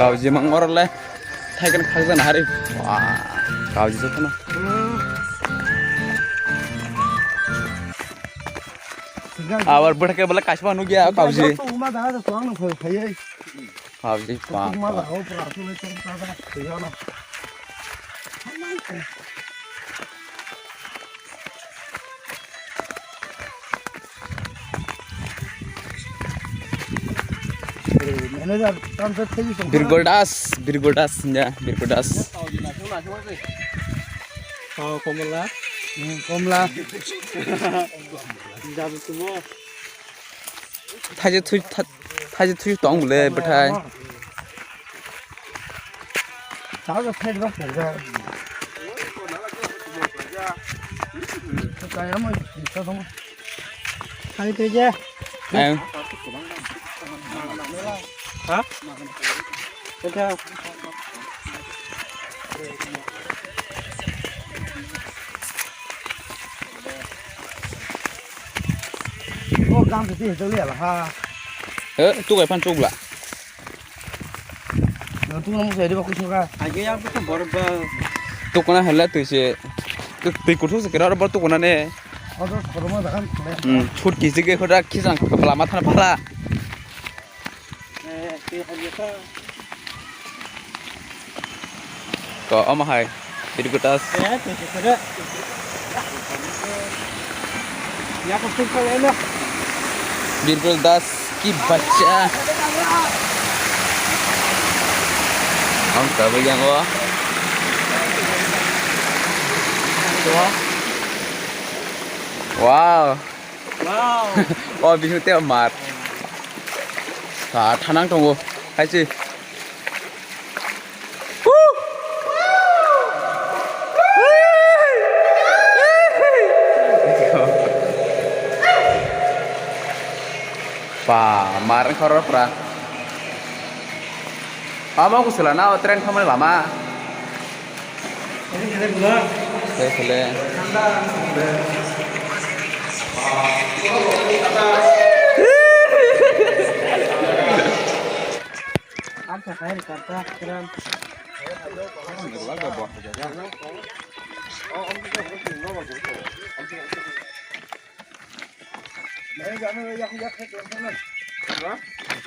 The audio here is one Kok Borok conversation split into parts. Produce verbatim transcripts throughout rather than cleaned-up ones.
Kauji mang oro le. Thaikan khakjana hari. Wah, kauji jotono. Abar bwthake bole kaisa nugya kauji. Uma da da tuang nang phai phai. Kauji pa. Uma da ho pra tu le tong ta da. Birgol Das, Birgol Das, ya, Birgol Das. Oh, Komla. Hmm, Komla. Thaje thui, tha-, thaje thui tong le bwthai. Thaje thui ba khe. Kaya mo, kisa tong. Hai thui je. Em. Ha? Kaya. O gam se twi hejoli ala ha. Eh, tu kai phan chuk la. No tu no sai de ba kusung ka. Age ya bu bor ba. Tu kona hala tu se. Tu twi kuthu se kera ba tu kona ne. O to khorma da kan. Hmm, chut ki jige khoda khisang kepala matha phala. Ko omo hai, Birgol Das. Birgol Das ki bacha. Ang sabi yang o. Wow. Wow. O, bihing tei mar. Sa thanang tongo. Hai se. Pa, mar khoro pra. Amo kusila na train thamani lama. Kele.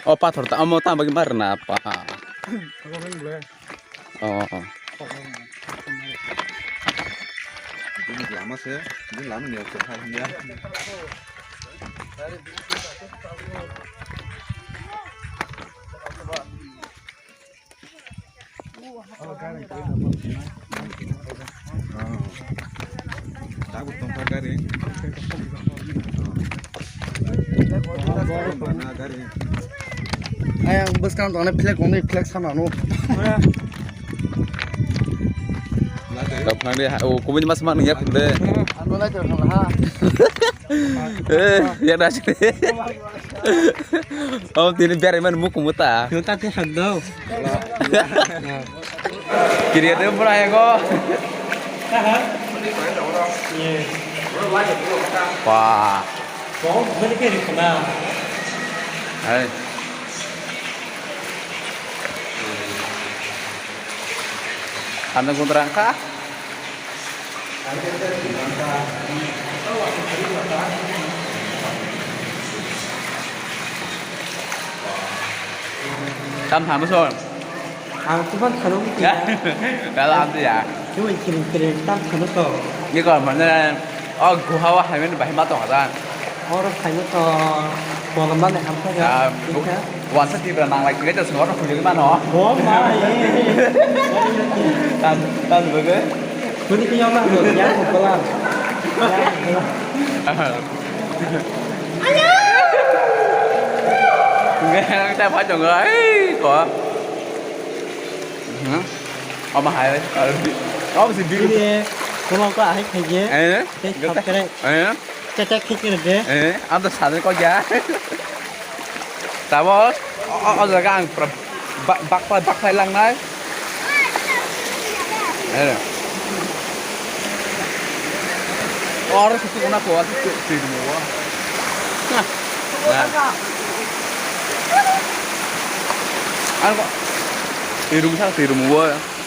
O pathor ta, omo ta bagwi mar na pa. O, o. Bini lama se, bini lama ni okto khai ya. Dago tongkha gari. Bana gari. Ayang bwskang tongna flag wngwi flag samano. Kapnani ha, o kubuni mas man ya kunde. Ano lai tong ha. Eh, ya dah sih. Oh, tini biar iman muku muta. Muta ti hak dau. Kiri ada pura ya kok. Wah. Hai. Anda kuntrang kah? Tam tham son. Ang kuban thano ki. Ya. Kala am ya. Ni wai kirim kirim tam thano to. Ni ko mane o guha wa hai men bahima to hada. Oro phaino to kolom mani hamsa ga. Ah, bu-, wansa tibra nang lai kigai to singor khuli mano. Bo ma, eh. Tan, tan bege. Kuni ki yong na ko, yang ko kolam. Yang ko kolam. Nge ta pha jong ai ko. Hmm. Ama hai, ah, bi-, ama si bi-, ini, kolom ko ahai khaye. Eh? Tei gata-, subscribe. Eh? Cek cek khik kene de. Eh, ang to salai kok ya. Tabos, o, o, o jaga ang pura ba-, bakpai, bakpai langnai. Eh. Oro susu kona ko, susu, susu mo. Nah. Nah. Ang ko- Twi rum thang, twi rum o.